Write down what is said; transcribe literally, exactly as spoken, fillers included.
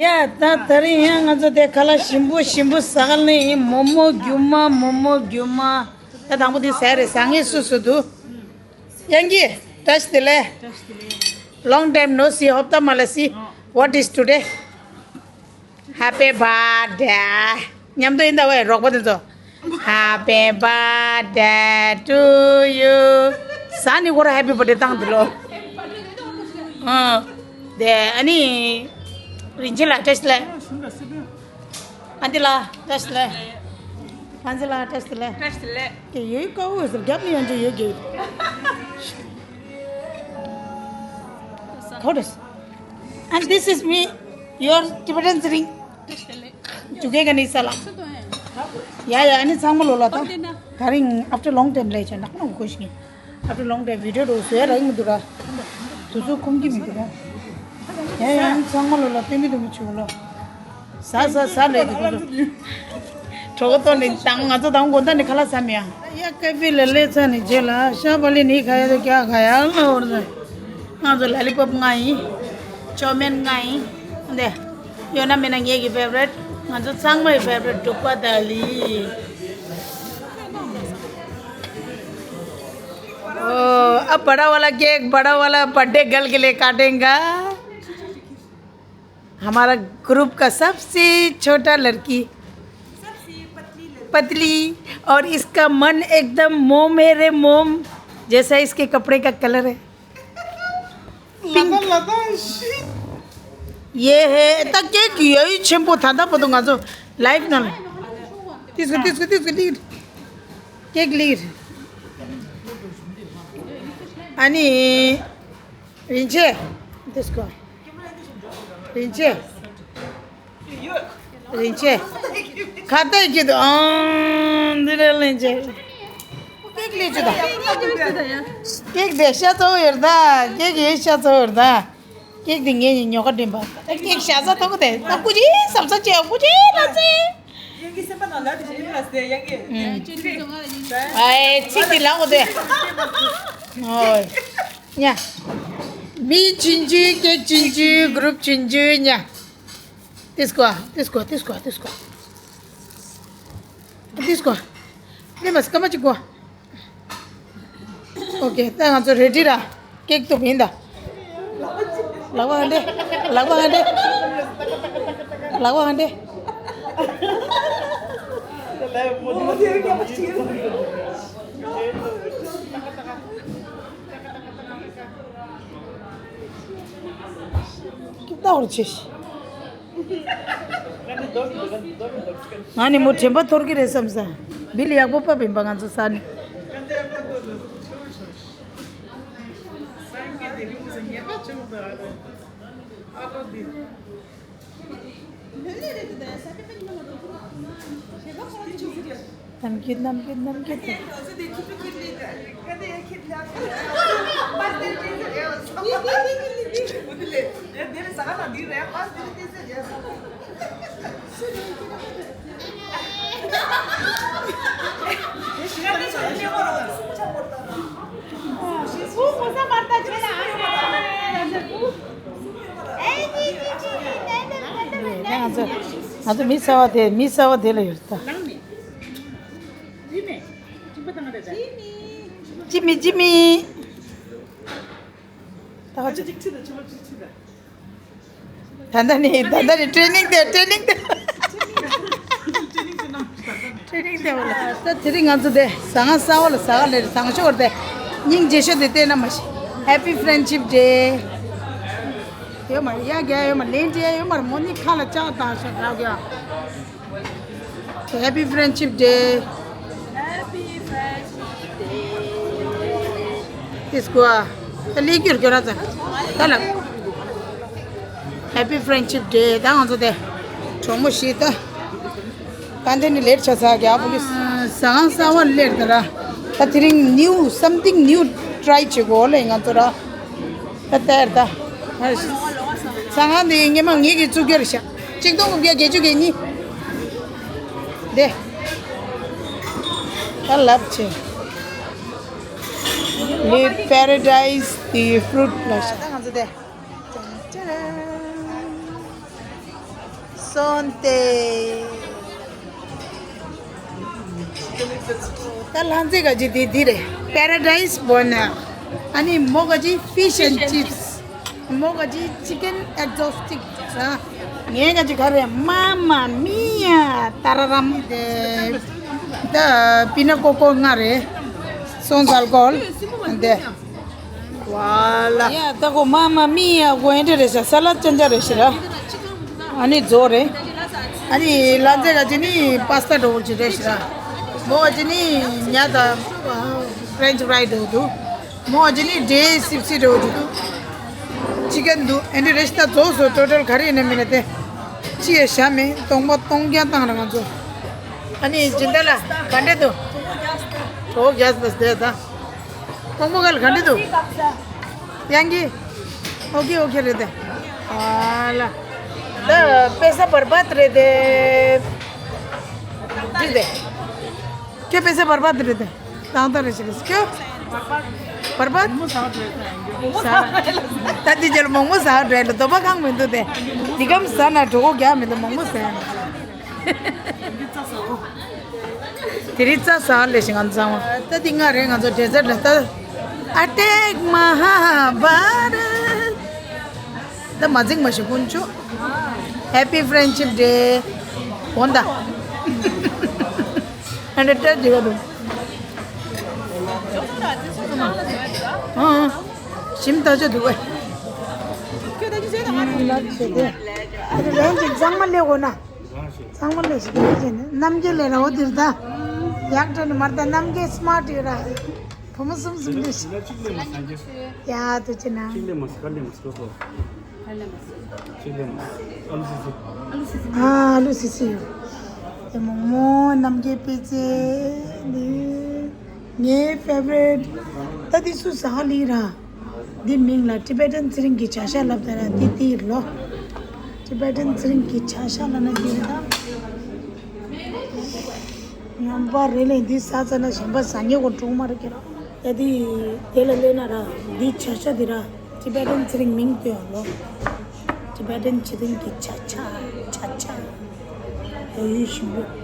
ཡ་ད་དེ་རིང་ཡང་ང་ཚོ་དེ་ཁ་ལག་ཞིམ་པོ་ཞིམ་པོ་ཟ་ག་ནས་ཡིན། མོག་མོག་རྒྱུ་མ། མོག་མོག་རྒྱུ་མ། ད་དང་པོ་དེ་ཟ་རེད། ཟ་ངེས་སུ་སུ་འདུག་ཡང་གི། བཀྲ་ཤིས་བདེ་ལེགས། Long time no see. ཧོབ་ཏ་མ་ལ་སི། What is today? Happy birthday. མཉམ་དུ་ཡིན་ད་ཝེ་རོགས་པ་དེ་ཚོ། Happy birthday to you. ས་ནི་ཁོ་ར་happy birthday བཏང་འདི་ལོ། ཨ། དེ་ཨ་ནི། རིན་ཆེན་ལགས་བཀྲ་ཤིས་བདེ་ལེགས། ཨ་འདི་ལགས་བཀྲ་ཤིས་བདེ་ལེགས། ཨ་འདི་ལགས་བཀྲ་ཤིས་བདེ་ལེགས། བཀྲ་ཤིས་བདེ་ལེགས། དེ་ཡོད་ཀ་འོས་ཟེར་རྒྱབ་ནི་ཡང་ཅི་ཡོད་གི། ཁོ་རེ། And this is me, your Tibetan ring. ཇུ་གེ་ག་ནི་ས་ལ། ཡ་ཡ། ཨ་ནི་ཚང་མ་ལོ་ལ་ད། ད་རིང་after long time ལས་བྱས་ནག་ནག་གོ་ཞིག་ཡིན། after long time video རོ་བཟོས་ར་ཡིན་འདུག་ར། དུ་ཚོད་ཁུམ་གྱི་མི་འདུག་ར། ཡ་ཡ། ཨ་ནི་ཚང་མ་ལོ་ལ་སྟོན་གྱི་འདུག་མི་ཆུ་ལོ། ཟ་ཟ་ཟ་ལས་འདུག་གོ་ཚོ། གྲོགས་ཏོ་ནི་དང་ང་ཚོ་དང་གོ་ད་ནི་ཁ་ལག་ཟ་མི་ཡ། ཡ་ཀ་ཕི་ལ་ལས་ཚ་ནི་རྗེས་ལ་ཤ་བ་ལི་ནི་ཁ་ཡ་དོ་ཀྱ་ག་ཡ་ལ་འོར་ཟ། ང་ཚོ་ལ་ལི་པོབ་ལྔ་ཡིན། ཅོ་མེན་ལྔ་ཡིན། འདི། ཡོད་ན་མེད་ན་ངེད་ཀྱི་ཕེ་ཝ་རེཊ། ང་ཚོ་ཚང་མའི་ཕེ་ཝ་རེཊ་འབྲུག་པ་ཏཱ་ལི། ओ, अब बड़ा वाला केक बड़ा वाला birthday girl के लिए काटेंगा। हमारा ग्रुप का सबसे छोटा लड़की, पतली, और इसका मन एकदम मोम है रे मोम, जैसा इसके कपड़े का कलर है। पिंक। ये है ད་ཀེག་ཡོད་ཆེན་པོ་ད་ད་པོ་ང་ཚོ་ལའིབ་ནང་། ཏིས་ཀོ་ཏིས་ཀོ་ཏིས་ཀོ་ལིར། ཀེག་ལིར། ཨ་ནི། རིན་ཆེན། ཏིས་ཀོ། རིན་ཆེན། རིན་ཆེན། ཁ་བཏགས་ཀྱི་དུ་ཨང་འདི་རེ་ལེན་ཆེ། ཀེག་ལས་ཅི་དང་། ཀེག་དེ་ཤ་ཚ་བོ་ཡོད་ད། ཀེག་ཡེ་ཤ་ཚ་བོ་ཡོད་ད། ཀེག་དེ་ངས་ཉོ་ག་འདྲེན་པ། ཀེག་ཤ་ཚ་ཐོག་དེ་ད་ཀུ་ཅི་བསམ་ས་ཅེ་ཀུ་ཅི་ལ་ཚེ། ཡང་གི་སེམས་པ་ནང་ལ་དེ་བཞིན་ལ་ཟེར་ཡང་གི། ཨེ་ཚིག་དེ་ལ་འོ་དེ། ཨོ། ཉ། མི་ཆུང་ཆུང་ཀེག་ཆུང་ཆུང་གུ་རུབ་ཆུང་ཆུང་ཉ། ཏིས་ཀོ། ཏིས་ཀོ། ཏིས་ཀོ། ཏིས་ཀོ། ཏིས་ཀོ། ནི་མ་སི་ཀ་མ་ཅི་ཀོ། ཨོ་ཁེ། ད་ང་ཚོ་རེ་ཌི་ར། ཀེག་ཐུབ་ཡིན་ད། ལག་པ་ཧ་འདྲེ། ལག་པ་ཧ་འདྲེ། ལག་པ་ཧ་འདྲེ། ཀེག་ད་འོར་ཆེ་ཤི། ང་ནི་མོ་དྲན་པ་འཐོར་གི་རེད་བསམ་ས། བིལ་ཡག་པོ་པ་བིན་པ་ང་ཚོ་ས་ནི། ནམ་རྒྱུན་ནམ་རྒྱུན་ནམ་རྒྱུན་དུ། ང་ཚོ་ང་ཚོ་མི་གསར་བ་དེ་མི་གསར་བ་དེ་ལ་ཡོད་ད། ཅི་མི་ཅི་མི། ད་ག་ཅི། ད་ལྟ་ནི་ད་ལྟ་ནི་ཊེ་ནིང་དེ་ཊེ་ནིང་དེ། ཊེ་ནིང་དེ་བ་ལ། ད་དེ་རིང་ང་ཚོ་དེ་ཟ་ཁང་གསར་བ་ལ་ཟ་ག་ལེར་དང་ཤོག་དེ་སྙིང་རྗེ་ཤོས་དེ་བལྟས་ན་མ་ཤེས། Happy Friendship Day. ཡོད་མ་རེད་ཡ་རྒྱ་ཡོད་མ་ལེན་ཏེ་ཡོད་མ་རེད་མོ་ནི་ཁ་ལ་ལྕགས་བཏང་ཤག་ར་རྒྱ། Happy Friendship Day. Happy Friendship Day. ཏིས་ཀོ་ཨ། ད་ལས་རྒྱུར་གྱོད་ར་ཙ། ད་ལ། Happy Friendship Day. ད་ང་ཚོ་དེ། གྲོགས་མོ་ཞིག་ད། ད་འདི་ནི་ལེཊ་ཆ་ཚ་རྒྱ་པོ་ལིས། ཟ་ཁང་གསར་བ་ལེར་ད་ར། ད་དེ་རིང་new, something new try བྱེད་དགོས་ལེ་ང་ཚོ་ར། ད་ལྟར་ད། ཟ་ཁང་འདི་སྔོན་མ་ངེད་ཀྱིས་བཙུགས་རྒྱུ་རེད་ཤག་ཆིག་སྟོང་དགུ་བརྒྱ་བརྒྱད་ཅུ་གྱ་གཉིས། འདི། ད་ལབ་ཆེ། Le Paradise de Fruit ལ་ཤག་ད་ང་ཚོ་དེ། ཅ་ར། སོན་ཏེ། ད་ལྷ་མཛེས་ག་ཅི་དེ་དེ་རེད། Paradise Bonheur། ཨ་ནི་མོ་ག་ཅི་fish and chips། མོ་ག་ཅི་chicken exotic། ངས་ག་ཅི་ག་རེ། Mamma mia། ཏཱ་ར་རམ་དེ། ད་pina coco ང་རེད། Sans alcool དེ། ཝ་ལ། ཡ་ད་གོ་མ་མ་མི་ཡ་གོ་ཨེ་འདྲ་རེད་ཤག་སལ་ཌི་ཅན་ཅན་རེད་ཤག་ར། ཨ་ནི་ཛོ་རེད། ཨ་ནི་ལྷ་མཛེས་ག་ཅི་ནི་པཱ་སི་ཏཱ་འདྲ་བོ་ཅིག་རེད་ཤག་ར། མོ་ག་ཅི་ནི་ཉ་དང་French fry འདྲ་བོ་འདུག་མོ་ག་ཅི་ནི་ཌེ་སིབ་སི་འདྲ་བོ་ཅིག་འདུག chicken འདུག་ཨེ་འདྲ་རེད་ཤག་ད་ཛོ་སོ་ཊོ་ཊལ་ག་རེ་ཡིན་ན་མིན་ན་དེ། ཅི་ཡ་ཤ་མེད། སྟོང་པ་སྟོང་རྐྱང་བཏང་ར་ང་ཚོ། ཨ་ནི་སྦྱིན་བདག་ལགས་ག་འདྲ་འདུག་གྲོགས་རྒྱག་པ་བསྡད་ད། ཀོང་པོ་གལ་ག་འདྲ་འདུག་ཡང་གི་ཨོ་ཁེ་ཨོ་ཁེ་རེད་དེ། ཨ་ལ། ད་པེ་ས་བར་བད་རེད་དེ། འགྲིག་དེ། ཁྱོད་པེ་ས་བར་བད་རེད་དེ། ཏང་ཏང་རེད་ཤག་ཁྱོད། བར་བད། ད་འདི་རྗེས་ལ་མོག་མོག་ཟ་བ་འདྲ་ལ་དོ་པ་ཁང་མི་འདུག་སྟེ། འདི་གམ་ཟ་ན་གྲོད་ཁོག་རྒྱག་མི་འདུག་མོག་མོག་ཟ་ཡ། དེ་རིང་རྩྭ་ཟ་ལས་ཤིག་ང་ཚང་མ། ད་འདི་ང་རེད། ང་ཚོ་ཌེ་ཛར་ཊི་ལ་ད། Attack Mahabharat། ད་མ་འཛིང་མ་ཤི་ཀུན་ཆོ། Happy Friendship Day། འོན་ད། ཨ་འདྲ་སྤྲད་ཅིག་ག་འདུག་ཨང་། ཞིམ་ད་ཆ་འདུག་གས། ལགས་བྱེད་དེ། ཨ་རེ་རན་ཅིག་གཙང་མ་ལས་འོ་ན། གཙང་མ་ལས་ཞིག་ལས་བྱེད་ནས་རྣམ་རྒྱལ་ལས་ར་འོ་འདིར་ད། ཡག་དྲན་མར་ད་རྣམ་རྒྱལ་སི་མཱར་ཊི་ཡོད་ར། བུ་མོ་གསུམ་གསུམ་ལས་ཞིག་གཅིག་ལས་མ་སངས་རྒྱས། ཡ་དུ་ཅི་ན། གཅིག་ལས་མ་སི་ཀ་ལས་མ་སི་ཀ་སོ། གཅིག་ལས་མ་ཨ་ལུ་སི་སི། ཨ་ལུ་སི་སི་ཡོད། དེ་མོག་མོག་རྣམ་རྒྱལ་པེ་ཙེ། འདི་ངའི་ཕེ་ཝ་རི་ཊི། ད་འདི་སུ་ཟ་ལི་ར། འདི་མིང་ལ་ཊི་བེ་ཊན་ཚེ་རིང་གི་བྱ་ཤ་ལབ་ད་ར་འདི་འདི་ལོ། ཊི་བེ་ཊན་ཚེ་རིང་གི་བྱ་ཤ་ལབ་ན་འདི་རེད་ད། ངན་པ་རེད་ལས་འདི་ཟ་ཙ་ན་གཞན་པ་ཟ་ཉེ་གོ་འགྲོ་མ་རེད་ཀྱི་ར། ཡ་འདི་དེ་ལ་སླེབས་ན་ར་འདི་བྱ་ཤ་འདི་ར། ཊི་བེ་ཊན་ཚེ་རིང་མིང་བཏོན་ཡོང་ལོ། ཊི་བེ་ཊན་ཚེ་རིང་གི་བྱ་ཤ་བྱ་ཤ། ཡ་ཡུལ་ཞིམ་པོ།